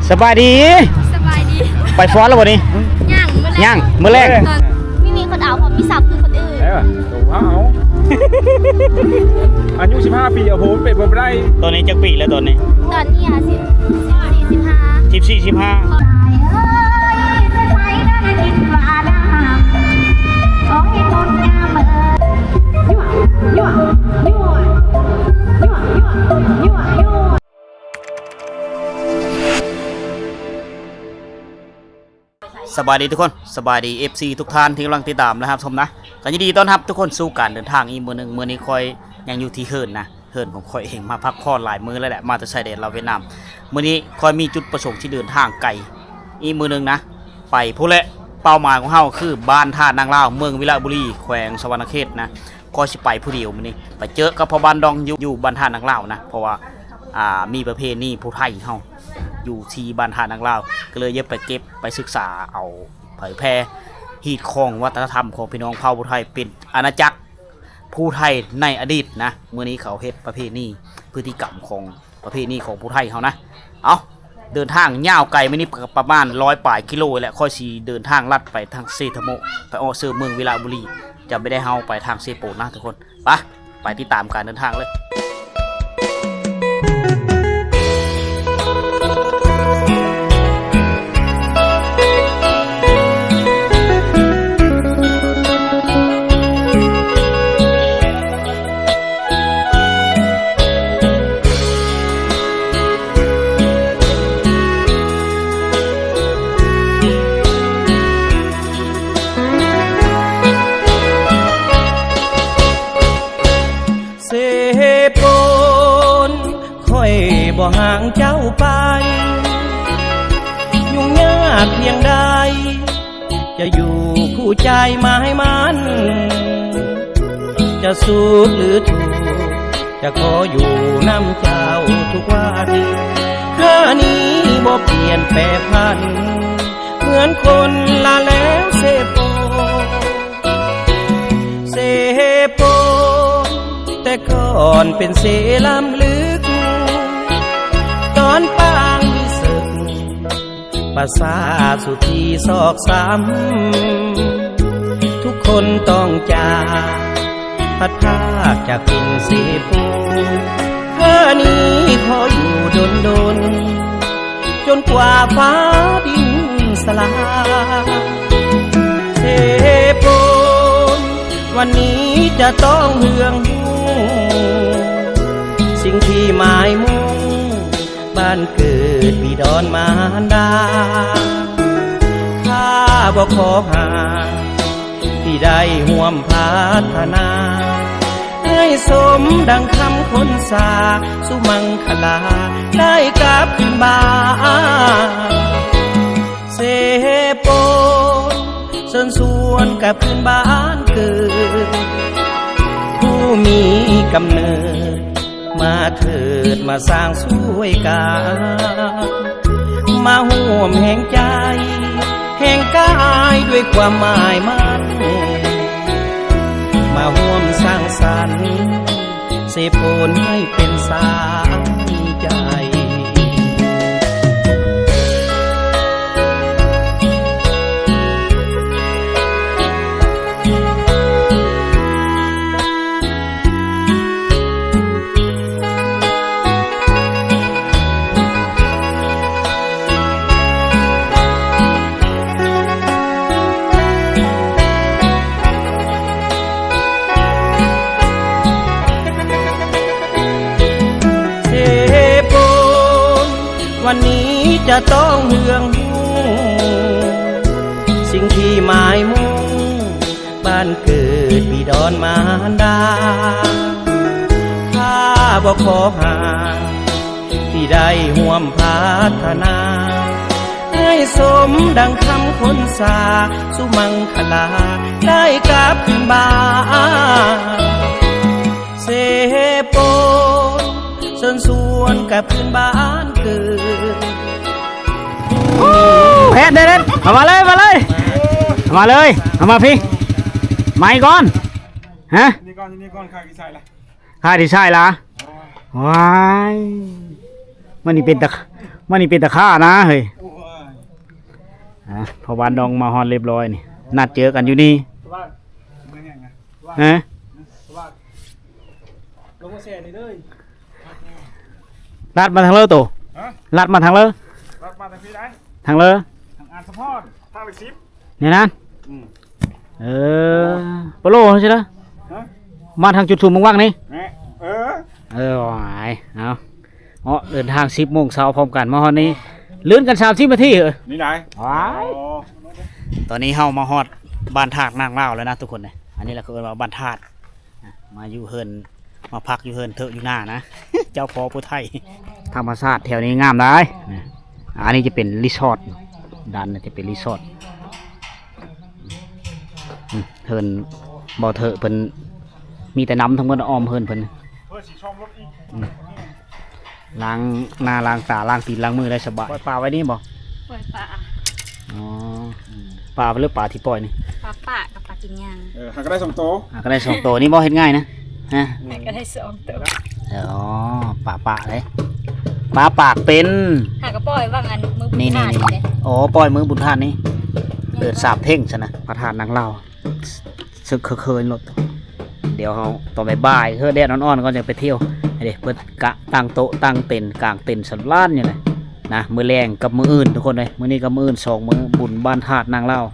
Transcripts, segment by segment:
ສະບາຍດີ ສະບາຍດີ ໄປຟ້ອນແລ້ວບໍ່ນີ້? ຍັງ ມື້ແລງ ຍັງ ມື້ແລງ ຕອນມີ ມີຄົນເອົາ ເພາະມີສາວຄືນຄົນອື່ນ. ເອີ ໂຕເຮົາ ອາຍຸສິບຫ້າປີ ໂອ້ໂຫ ເປັນໄປບໍ່ໄດ້. ຕອນນີ້ຈັກປີແລ້ວຕອນນີ້? ຕອນນີ້ອາຍຸສິບສີ່ ສິບຫ້າ ສິບສີ່ ສິບຫ້າ. ສະບາຍດີທຸກຄົນ ສະບາຍດີ ເອັຟຊີ ທຸກທ່ານທີ່ກຳລັງຕິດຕາມ ແລະ ຮັບຊົມນະ. ກໍຍິນດີຕ້ອນຮັບທຸກຄົນສູ່ການເດີນທາງອີກມື້ໜຶ່ງ. ມື້ນີ້ຂ້ອຍຍັງຢູ່ທີ່ເຮືອນນະ ເຮືອນຂອງຂ້ອຍເອງ ມາພັກຜ່ອນຫຼາຍມື້ແລ້ວແຫຼະ ມາແຕ່ຊາຍແດນລາວຫວຽດນາມ. ມື້ນີ້ຂ້ອຍມີຈຸດປະສົງທີ່ເດີນທາງໄກອີກມື້ໜຶ່ງນະ ໄປພຸ້ນແຫຼະ. ເປົ້າໝາຍຂອງເຮົາຄືບ້ານທ່ານາງລາວ ເມືອງວິລະບູລີ ແຂວງສະຫວັນນະເຂດນະ. ຂ້ອຍຊິໄປຜູ້ດຽວມື້ນີ້ ໄປເຈີກັບພໍ່ບ້ານດອງຢູ່ ຢູ່ບ້ານທ່ານາງລາວນະ ເພາະວ່າ ອ່າ ມີປະເພນີຜູ້ໄທເຮົາຢູ່ທີ່ບ້ານທ່ານາງລາວ ກໍເລີຍຢາກໄປເກັບໄປສຶກສາເອົາ ເຜີຍແຜ່ຮີດຄອງວັດທະນະທຳຂອງພີ່ນ້ອງເຜົ່າຜູ້ໄທ ເປັນອານາຈັກຜູ້ໄທໃນອະດີດນະ. ມື້ນີ້ເຂົາເຮັດປະເພນີ ພຶດຕິກຳຂອງ ປະເພນີຂອງຜູ້ໄທເຮົານະ. ເອົ້າ ເດີນທາງຍາວໄກ ມື້ນີ້ປະມານຮ້ອຍປາຍກິໂລແຫຼະ. ຂ້ອຍຊິເດີນທາງລັດໄປທາງເຊທະໂມະ ໄປເອາະເຊີເມືອງວິລະບູລີ ຈະໄປໄດ້ເຮົາໄປທາງເຊໂປນນະທຸກຄົນ. ໄປ ໄປຕິດຕາມການເດີນທາງເລີຍ. ເຊໂປນ ຂ້ອຍບໍ່ຫ່າງເຈົ້າໄປ ຫຍຸ້ງຍາກພຽງໃດ ຈະຢູ່ຄູ່ໃຈໝາຍໝັ້ນ ຈະສຸກຫຼືທຸກ ຈະຂໍຢູ່ນຳເຈົ້າທຸກວັນ ຂ້ານີ້ບໍ່ປ່ຽນແປພັນ ເໝືອນຄົນລະແລ້ວເຊໂປນ ເຊໂປນ ແຕ່ກ່ອນເປັນເຊລ້ຳລຶກ ຕອນປາງມີເສິກ ປະສາດສຸທີຊອກຊ້ຳ ທຸກຄົນຕ້ອງຈາກ ພັດພາກຈາກຖິ່ນເຊໂປນ ເທື່ອນີ້ຂໍຢູ່ດົນໆ ຈົນກວ່າຟ້າດິນສະຫຼາຍ ເຊໂປນ ວັນນີ້ຈະຕ້ອງເຮືອງຮູ້ ສິ່ງທີ່ໝາຍມຸ່ງ ບ້ານເກີດບີດອນມານດາ ຂ້າບໍ່ຂໍຫາ ທີ່ໄດ້ຮ່ວມພັດທະນາ ໃຫ້ສົມດັ່ງຄຳຄົນສາ ສຸມັງຄະລາໄດ້ກັບຄືນບ້ານ ເຊໂປນ ເຊີນຊວນກັບຄືນບ້ານເກີດ ຜູ້ມີກຳເນີດ ມາເທີດມາສ້າງຊ່ວຍກັນ ມາຮ່ວມແຮງໃຈແຮງກາຍດ້ວຍຄວາມໝາຍໝັ້ນ ມາຮ່ວມສ້າງສັນ ເຊໂປນໃຫ້ເປັນສາຍໃຈ. ເຊໂປນ ວັນນີ້ຈະຕ້ອງເຮືອງຮູ້ ສິ່ງທີ່ໝາຍມຸ່ງ ບ້ານເກີດບີດອນມານດາ ຂ້າບໍ່ຂໍຫາ ທີ່ໄດ້ຮ່ວມພັດທະນາ ໃຫ້ສົມດັ່ງຄຳຄົນສາ ສຸມັງຄະລາໄດ້ກັບຄືນບ້ານ ເຊໂປນ ເຊີນຊວນກັບຄືນບ້ານເກີດ. ເຮັດ ເຮັດ ເຮັດ ເອົາມາເລີຍ ມາເລີຍ ເອົາມາເລີຍ ເອົາມາພີ້ ມາອີກກ່ອນ ຮະ ນີ້ກ່ອນ ນີ້ກ່ອນ ຂ້າທີ່ໃສ່ລະ ຂ້າທີ່ໃສ່ລະ ວ້າຍ ມັນນີ້ເປັນຕາ ມັນນີ້ເປັນຕາຂ້ານະເຮີ້ຍ. ອ່າ ພໍ່ບ້ານດອງມາຮອດຮຽບຮ້ອຍນີ້ ນັດເຈີກັນຢູ່ນີ້. ຮະ? ລັດມາທາງເລີໂຕ. ຮະ? ລັດມາທາງເລີ. ລັດມາທາງພີ້ໄດ໋. ທາງເລີ. ທາງອາດສະພອນ ທາງຫຼັກສິບ. ແນວນັ້ນ. ອືມ ເອີ ໂປໂລ ຊິລະ. ຮະ? ມາທາງຈຸດຊຸມວັງນີ້. ແມ່ນ. ເອີ ເອີ ໂອ້ຍ ເອົາ ເນາະ ເດີນທາງສິບໂມງເຊົ້າພ້ອມກັນ ມາຮອດນີ້ ລື່ນກັນສາມສິບນາທີ. ເອີ ນີ້ໄດ໋. ວ້າຍ ໂອ້ ຕອນນີ້ເຮົາມາຮອດບ້ານທາດນາງລາວແລ້ວນະທຸກຄົນເອີຍ. ອັນນີ້ລະເຂົາເອີ້ນວ່າບ້ານທາດ. ມາຢູ່ເຮືອນ ມາພັກຢູ່ເຮືອນເຖາະຢູ່ໜ້ານະ ເຈົ້າພໍ່ຜູ້ໄທ. ທຳມະຊາດແຖວນີ້ງາມຫຼາຍ. ອັນນີ້ຈະເປັນຣີສອດ ດ້ານນັ້ນຈະເປັນຣີສອດ. ອືມ ເຮືອນບໍ່ເຖາະເພິ່ນ ມີແຕ່ນ້ຳທັງໝົດ ອ້ອມເຮືອນເພິ່ນ. ອືມ ລ້າງໜ້າລ້າງຕາລ້າງຕີນລ້າງມືໄດ້ສະບາຍ. ປ່ອຍປາໄວ້ນີ້ບໍ່? ປ່ອຍປາ. ອໍ ປາ ຫຼືປາທີ່ປ່ອຍນີ້? ປາປາກກັບປາກິນຫຍ້າ. ເອີ ຫາກໍໄດ້ສອງໂຕ. ຫາກໍໄດ້ສອງໂຕ ນີ້ບໍ່ເຮັດງ່າຍນະ. ຮະ? ຫາກໍໄດ້ສອງໂຕ. ອໍ ປາປາເດ້ ປາປາກເປັນ. ຫາກໍປ່ອຍຫວ່າງອັນມື້ບຸນທາດນີ້ເດ້. ອໍ ປ່ອຍມື້ບຸນທາດນີ້. ເດີນສາມເພັງຊັ້ນນະ ພະທາດນາງລາວ. ເຊິ່ງເຄີຍໆລົດ ດຽວເຮົາຕອນບ່າຍໆ ເຮີ້ ແດດອ່ອນໆ ກ່ອນຈະໄປທ່ຽວ. ເດ້ ເພິ່ນກະຕັ້ງໂຕະຕັ້ງເຕັນ ກາງເຕັນສະຫຼານຢູ່ແຫຼະນະ ມື້ແລງກັບມື້ອື່ນທຸກຄົນເອີຍ. ມື້ນີ້ກັບມື້ອື່ນ ສອງມື້ ບຸນບ້ານທາດນາງລາວ.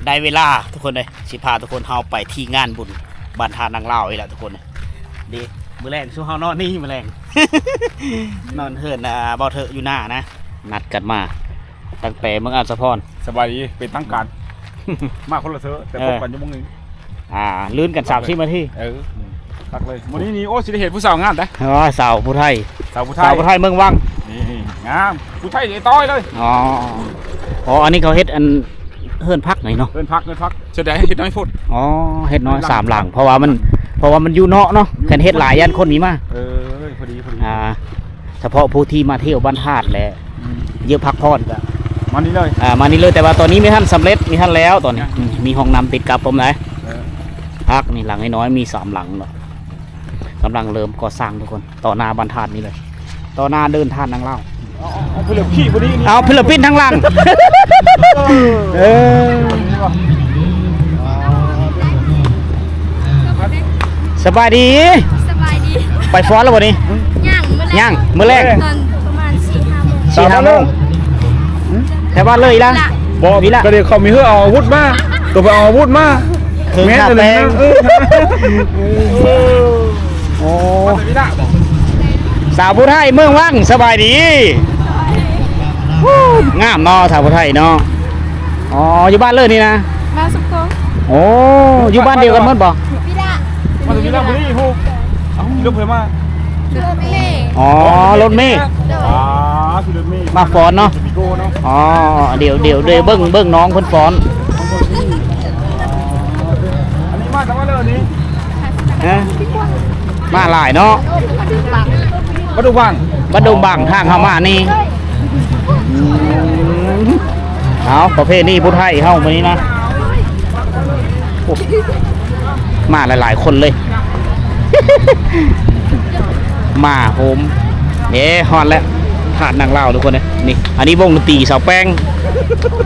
ໄດ້ເວລາທຸກຄົນເອີຍ ຊິພາທຸກຄົນເຮົາໄປທີ່ງານບຸນບ້ານທາດນາງລາວອີກແລ້ວທຸກຄົນ. ເດ້ ມື້ແລງຊຸມເຮົານອນນີ້ ມື້ແລງ ນອນເຮືອນ ອ່າ ເບົາເຖາະຢູ່ໜ້ານະ. ນັດກັນມາຕັ້ງແຕ່ເມືອງອາດສະພອນ. ສະບາຍດີ ເປັນທາງການ ມາຄົນລະເທີ ແຕ່ ເອີ ພົບກັນຢູ່ໝ່ອງນີ້. ອ່າ ລື່ນກັນສາມສິບນາທີ. ເອີ ຄັກເລີຍ. ມື້ນີ້ນີ້ ໂອ້ ຊິໄດ້ເຫັນຜູ້ສາວງາມເດ້. ອໍ ສາວຜູ້ໄທ ສາວຜູ້ໄທ ສາວຜູ້ໄທເມືອງວັງ. ນີ້ ນີ້ ງາມ ຜູ້ໄທເອຕ້ອຍເລີຍ. ອໍ ອໍ ອັນນີ້ເຂົາເຮັດອັນ ເຮືອນພັກນີ້ເນາະ. ເຮືອນພັກ ເຮືອນພັກ ສະແດງເຮັດນ້ອຍໂພດ. ອໍ ເຮັດນ້ອຍ ເຮືອນຫຼັງສາມຫຼັງ ເພາະວ່າມັນ ເພາະວ່າມັນຢູ່ເນາະເນາະ. ຄັນເຮັດຫຼາຍຢ້ານຄົນມີມາ. ເອີ ພໍດີ ພໍດີ. ອ່າ ສະເພາະຜູ້ທີ່ມາທ່ຽວບ້ານທາດ ແລະ ອືມ ຢາກພັກຜ່ອນກະມານີ້ເລີຍ. ອ່າ ມານີ້ເລີຍ ແຕ່ວ່າຕອນນີ້ມີທັນສຳເລັດ ມີທັນແລ້ວຕອນນີ້. ຍັງ ອືມ ມີຫ້ອງນ້ຳຕິດກັບພ້ອມໄດ໋. ເອີ ພັກນີ້ຫຼັງນ້ອຍໆ ມີສາມຫຼັງເນາະ ກຳລັງເລີ່ມກໍ່ສ້າງທຸກຄົນ ຕໍ່ໜ້າບ້ານທາດນີ້ເລີຍ ຕໍ່ໜ້າເດີ່ນທາດນາງລາວ. ເອົາ ເອົາ ເອົາ ເອົາ ພີ່ລະພີ່ຜູ້ນີ້ນີ້ ເອົາ ພີ່ລະພີ່ທາງຫຼັງ. ເອີ ເອີ ສະບາຍດີ ສະບາຍດີ. ໄປຟ້ອນແລ້ວບໍ່ນີ້? ຍັງ ມື້ແລງ ຍັງ ມື້ແລງ ຕອນປະມານສີ່ຫ້າໂມງ ສີ່ຫ້າໂມງ. ແຖວບ້ານເລີຍອີກລະ? ບໍ່ ກະດຽວເຂົາມີເຮືອເອົາອາວຸດມາ ໂຕໄປເອົາອາວຸດມາ. ເຄື່ອງ ແມ່ນ ທາແປ້ງ. ເອີ ໂອ້ ສາວຜູ້ໄທເມືອງວັງ ສະບາຍດີ. ງາມເນາະ ສາວຜູ້ໄທເນາະ. ອໍ ຢູ່ບ້ານເລີຍນີ້ນະ? ບ້ານສຸໂກ. ໂອ້ ຢູ່ບ້ານດຽວກັນໝົດບໍ່? ມາແຕ່ວິລະບຸລີພຸ້ນ. ເອົ້າ ຂີ່ລົດໃຜມາ? ລົດເມ. ອໍ ລົດເມ. ໂດຍ. ອ່າ ຂີ່ລົດເມ ມາຟ້ອນເນາະ. ອໍ ດຽວ ດຽວ ດຽວເບິ່ງ ເບິ່ງນ້ອງເພິ່ນຟ້ອນ. ອັນນີ້ມາຈາກວັດເລີນີ້? ຮະ? ມາຫຼາຍເນາະ. ວັດດົງບາງ ວັດດົງບາງ ທາງເຮົາມານີ້. ອືມ ເອົາ ປະເພນີຜູ້ໄທເຮົາມື້ນີ້ນະ. ໂອ້ ມາຫຼາຍໆຄົນເລີຍ ມາໂຮມ. ເອີ ຮອດແລ້ວ ທາດນາງລາວທຸກຄົນເອີຍ. ນີ້ ອັນນີ້ວົງດົນຕີສາວແປ້ງ.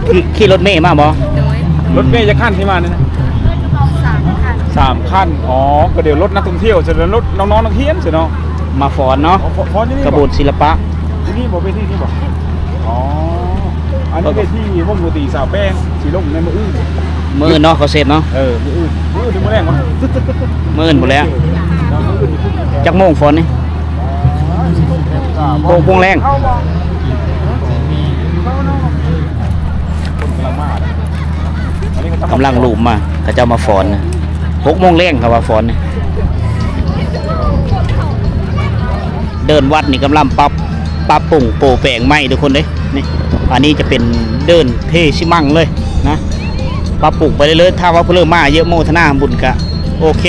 ຂີ່ ຂີ່ລົດເມມາບໍ່? ໂດຍ. ລົດເມຈັກຄັນທີ່ມານີ້ນະ? ສາມຄັນ. ສາມຄັນ. ອໍ ກະດຽວລົດນັກທ່ອງທ່ຽວ ສະນັ້ນລົດນ້ອງໆນັກຮຽນຊັ້ນເນາະ ມາຟ້ອນເນາະ. ອໍ ຟ້ອນຢູ່ນີ້ບໍ່? ຂະບວນສິລະປະ. ຢູ່ນີ້ບໍ່? ເວທີນີ້ບໍ່? ອໍ ອັນນີ້ເວທີວົງດົນຕີສາວແປ້ງ ຊິລົງໃນມື້ອື່ນ. ມື້ອື່ນເນາະ ເຂົາເຊັດເນາະ. ເອີ ມື້ອື່ນ ມື້ອື່ນ ມື້ແລງວະ? ມື້ອື່ນພຸ້ນແຫຼະ. ຈັກໂມງຟ້ອນນີ້? ຫົກໂມງແລງ. ກຳລັງລຸມມາ ເຂົາເຈົ້າມາຟ້ອນນະ. ຫົກໂມງແລງເຂົາວ່າຟ້ອນນີ້. ເດີ່ນວັດນີ້ກຳລັງປັບ ປັບປຸງໂປະແປງໃໝ່ທຸກຄົນເດ້. ນີ້ ອັນນີ້ຈະເປັນເດີ່ນເພຊິມັງເລີຍນະ ປັບປຸງໄປເລື້ອຍໆ. ຖ້າວ່າຜູ້ເລີ່ມມາເຍາະໂມທະນາບຸນກະໂອເຄ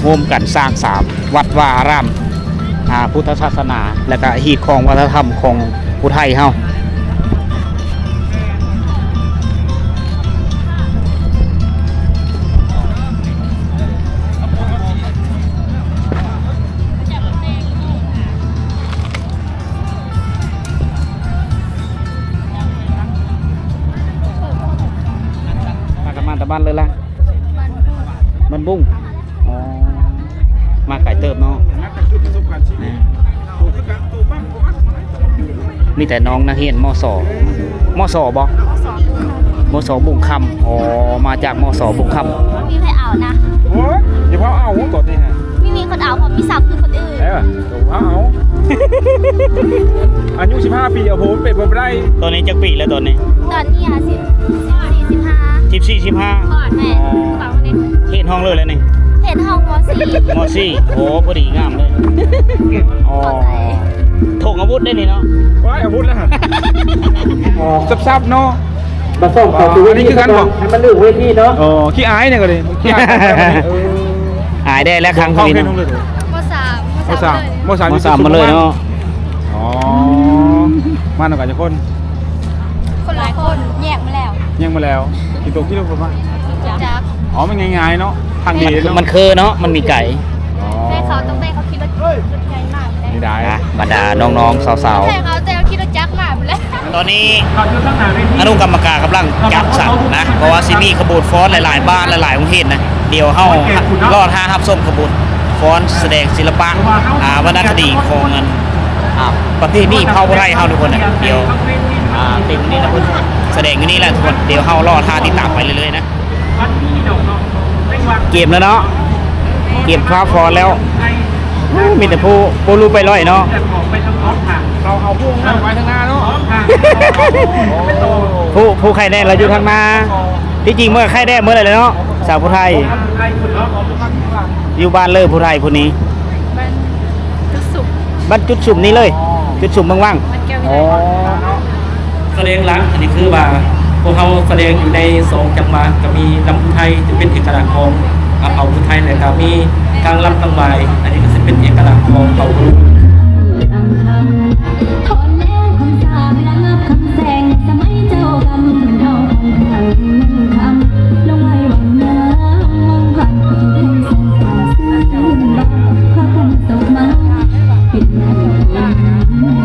ໂຮມກັນສ້າງສາມວັດວາອາຣາມ ອ່າ ພຸດທະສາສະໜາ ແລະກະຮີດຄອງວັດທະນະທຳຂອງຜູ້ໄທເຮົາ. ບ້ານບຸ້ງ. ອໍ ມາໄກເຕີບເນາະ. ມີແຕ່ນ້ອງນັກຮຽນ ມສ ມສ ບໍ່? ມສ ບຸ້ງຄຳ. ອໍ ມາຈາກ ມສ ບຸ້ງຄຳ. ບໍ່ມີໃຜເອົານະ. ໂອ້ຍ ຢ່າເວົ້າເອົາຕອນນີ້ຮະ. ມີ ມີຄົນເອົາ ເພາະມີສາວຄືນຄົນອື່ນ. ເອີ ເອົາ ອາຍຸສິບຫ້າປີ ເອົາໂຫ ເປັນໄປບໍ່ໄດ້. ຕອນນີ້ຈັກປີແລ້ວຕອນນີ້? ຕອນນີ້ອາ ສິບສີ່ ສິບຫ້າ. ສິບສີ່ ສິບຫ້າ. ແມ່ນ. ອໍ ເຮັດຫ້ອງເລີຍແລ້ວນີ້? ເຮັດຫ້ອງ ມໍສີ່. ມໍສີ່. ໂອ້ ພໍດີງາມເລີຍ. ອໍ ເຂົ້າໃຈ. ຖົງອາວຸດໄດ້ນີ້ເນາະ. ວ້າຍ ອາວຸດແລ້ວ. ອໍ ສັບໆເນາະ. ມາສອງເຂົ້າສູ່ເວທີກ່ອນ ໃຫ້ມັນເລືອກເວທີເນາະ. ອໍ ຂີ້ອາຍນີ້ກໍດີ ຂີ້ອາຍ. ເອີ ອາຍແດ່ແລ້ວ ຄັ້ງນີ້ເນາະ. ມໍສາມ ມໍສາມ ມໍສາມ ມໍສາມໝົດເລີຍເນາະ. ອໍ ມານຳກັນຈັກຄົນ? ຄົນລະຄົນ ແຍກມາແລ້ວ ແຍກມາແລ້ວ. ຂີ່ຕົວຂີ່ລົດມາ? ຈັກ. ອໍ ມັນງ່າຍໆເນາະ ທາງດີເນາະ. ມັນຄືເນາະ ມັນມີໄກ. ອໍ ແມ່ເຂົາ ຕ້ອງແມ່ເຂົາຂີ່ລົດ ລົດໃຫຍ່ມາ. ນີ້ໄດ້ ອ່ະ ບັນດານ້ອງໆສາວໆ ແມ່ເຂົາ ແຕ່ເຂົາຂີ່ລົດຈັກມາພຸ້ນແຫຼະ. ຕອນນີ້ອະນຸກຳມະການກຳລັງຈັດສັນນະ ເພາະວ່າຊິມີຂະບວນຟ້ອນຫຼາຍໆບ້ານ ຫຼາຍໆໂຮງຮຽນນະ. ດຽວເຮົາລໍຖ້າຮັບຊົມຂະບວນຟ້ອນສະແດງສິລະປະ ອ່າ ວັນນະຄະດີຂອງອັນ ອ່າ ປະເພນີເຜົ່າຜູ້ໄທເຮົາທຸກຄົນນະ. ດຽວ ອ່າ ເຕັມນີ້ນະ ເພິ່ນສະແດງຢູ່ນີ້ແຫຼະທຸກຄົນ. ດຽວເຮົາລໍຖ້າຕິດຕາມໄປເລື້ອຍໆນະ. ກຽມແລ້ວເນາະ ກຽມຟ້າຟ້ອນແລ້ວ. ໂອ້ ມີແຕ່ຜູ້ ຜູ້ຮູ້ໄປລອຍເນາະ. ເອົາ ເອົາຜູ້ງາມໄວ້ທາງໜ້າເນາະ. ຜູ້ ຜູ້ໄຄແດ່ລະຢູ່ທາງໜ້າ. ທີ່ຈິງມັນກໍໄຄແດ່ເໝິດແຫຼະເນາະ ສາວຜູ້ໄທ. ຢູ່ບ້ານເລີຜູ້ໄທຜູ້ນີ້? ບ້ານຈຸດສຸມ. ບ້ານຈຸດສຸມນີ້ເລີຍ? ຈຸດສຸມວັງວັງ. ອໍ ສະແດງຫຼັກ ອັນນີ້ຄືວ່າພວກເຮົາສະແດງຢູ່ໃນສອງຈັງຫວະ ກໍມີລຳຜູ້ໄທ ຈະເປັນເອກະລັກຂອງ ອາ ເຜົ່າຜູ້ໄທ ແລະ ກໍມີທາງລຳຕັງຫວາຍ ອັນນີ້ກໍຊິເປັນເອກະລັກຂອງເຜົ່າ ພາກັນຕົກມາເປັນແບບນີ້.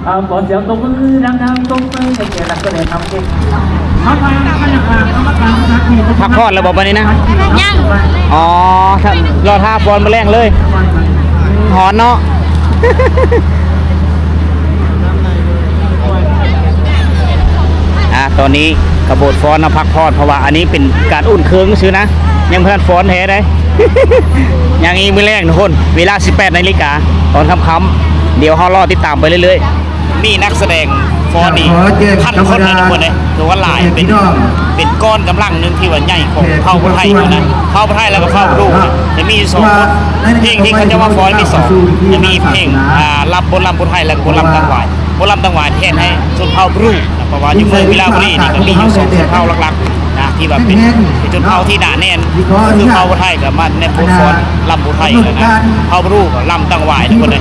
ครับ ขอเสียงตบมือดังๆ ตบมือให้แก่นักแสดงนำเก่ง พักผ่อนแล้วบ่บัดนี้นะ? ยัง ອໍ ຖ້າ ລໍຖ້າຟ້ອນມື້ແລງເລີຍ ຮ້ອນເນາະ. ອ່າ ຕອນນີ້ຂະບວນຟ້ອນນະ ພັກຜ່ອນ ເພາະວ່າອັນນີ້ເປັນການອຸ່ນເຄື່ອງຊື່ນະ ຍັງບໍ່ທັນຟ້ອນແທ້ໃດ. ຍັງອີກມື້ແລງທຸກຄົນ ເວລາສິບແປດນາລິກາຕອນຄ່ຳໆ ດຽວເຮົາລໍຕິດຕາມໄປເລື້ອຍໆ. ມີນັກສະແດງຟ້ອນນີ້ພັນຄົນເດ້ທຸກຄົນເດ້ ຖືວ່າຫຼາຍ ເປັນ ເປັນກ້ອນກຳລັງໜຶ່ງທີ່ວ່າໃຫຍ່ຂອງເຜົ່າຜູ້ໄທເຮົານະ. ເຜົ່າຜູ້ໄທ ແລ້ວກໍເຜົ່າບຣູ ຈະມີຢູ່ສອງບົດ ເພງທີ່ເຂົາເຈົ້າມາຟ້ອນມີສອງ ຈະມີເພງ ອ່າ ລຳບົດລຳຜູ້ໄທ ແລ້ວກໍບົດລຳຕັງຫວາຍ. ບົດລຳຕັງຫວາຍແທນໃຫ້ຊົນເຜົ່າບຣູ ເພາະວ່າຢູ່ເມືອງວິລະບູລີນີ້ກໍມີຢູ່ສອງຊົນເຜົ່າຫຼັກໆນະ ທີ່ວ່າເປັນ ເປັນຊົນເຜົ່າທີ່ໜາແໜ້ນ ຄືເຜົ່າຜູ້ໄທກໍມາແນບບົດຟ້ອນລຳຜູ້ໄທນະ ເຜົ່າບຣູກໍລຳຕັງຫວາຍທຸກຄົນເດ້.